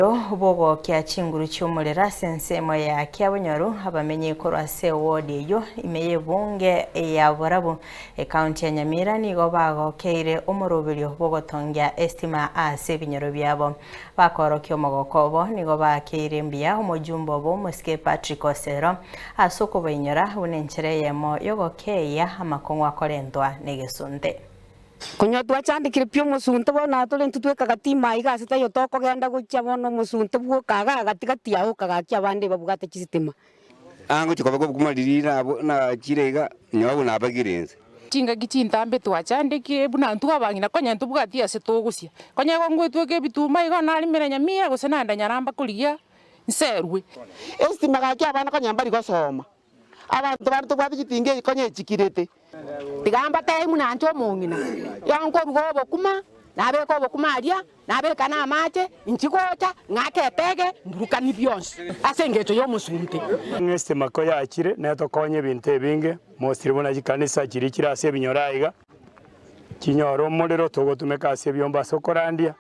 Bw'ogokia chinguru chi'omorero ase ensemo ya Kiabonyoru, abamenyi korwa ase ewodi eyio ime y'ebunge ya Borabu, ekaunti ya Nyamira nigo bagokeire omoroberio bw'ogotongia estima ase ebinyoro biabo. Bakoorokia omogoko obo nigo baakeire mbuya omojumbe obo omosike Patrick Osero ase okobainyora buna enchera eyemo y'ogokeeyia amakong'u akorentwa negesunte. Konya twachandekire pi omosunte, bono atore intwe tweka gati ime aiga ase taiyo tokogenda gochia bono omosunte bwoka igaa gati gati ao okagakia abande babwate chisitima. Angochia koba kobokima riria nabo nachire iga, nyowe nabagire inse. Chingaki chintambe twachandekire buna intwe abang'ina konya ntobwati ase togosia. Konya igo ngwetweka ebituma igo narimera nyamira gose naenda nyaramba korigia nserwe. Esitima gaki abana konya mbari gosoma. Abanto bande tobwate chitinga echi konya echikirete. Tiga mbatebie buna inche omong'ina, ekero nkoruga obokima, nabeka obokima aria, nabeka na amache, inchi gocha, ng'ake etege, mburukanie bionsi ase engencho y'omosunte. Ng'a esitima koyachire netokonye ebinto ebinge, mostly buna chikanisa chiria chire ase ebinyoro aiga, chinyore omorero togotumeka ase ebiombe ase okorandia,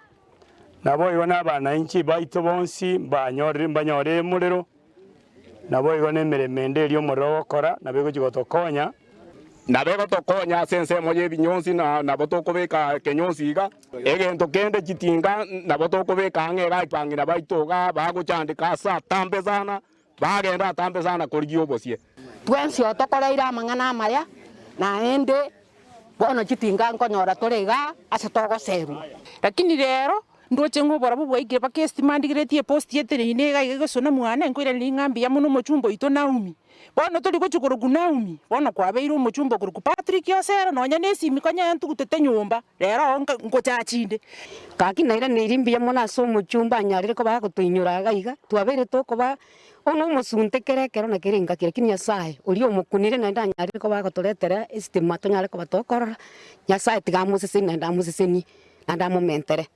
naboigo na abanainchi baito bonsi mbanyorire mbanyore omorero. Naboigo nemeremo ende eria omorero ogokora nabo egochia gotokonya. Nabo egotokonya ase ensemo y'ebinyonsi, na nabo tokobeka ekenyonsi iga. Egento kende chitinga nabo tokobeka ang'e iga abang'ina baito iga bagochandeka ase atambe sana, bagenda atambe sana korigia obosie. Twensi otokoreire amang'ana amaya, naende bono chitinga nkonyora tore igaa ase togoserwa. Lakini rero Ndoche ng'a oborabu bwaikire mpaka esitima ndigeretie eposti eteneine iga iga egosona mwane, nkoiraneria ng'a mbuya mono omochumba oito Naomi. Bono tori gochia korokwa Naomi, bono kwabeire omochumba okorokwa Patrick Osero, nonya na esimi konya yantugutete nyomba, rero oo nka ngochachi inde. Gaki nairaneirie mbuya mono ase omochumba anyarire koba agotoinyora iga iga, twabeire tokoba one omosunte kera ekero na kera engaki, lakini Nyasaye oria omokunire naende anyarire koba agotoretera esitima tonyare koba tokorora, Nyasaye tiga amosesenie naende amosesenie. naende amomentere.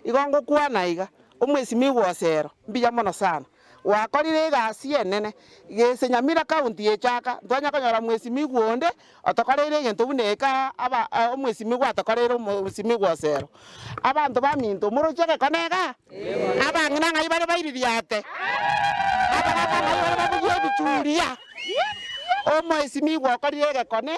Igo ngokwana iga, omwesimigwa Osero, mbuya mono sana. Gwakorire egasi enene. Gese Nyamira county echaka, ntwanya konyora mwesimigwa onde otokoreire egento buna eke aba omwesimigwa atokoreire omwesimigwa Osero. Abanto baminto, moroche egekone igaa? Abang'ina ng'ai bare baiririate? Abagaka ng'ai bare babugie ebichuria? Omwesimigwa okorire egekone.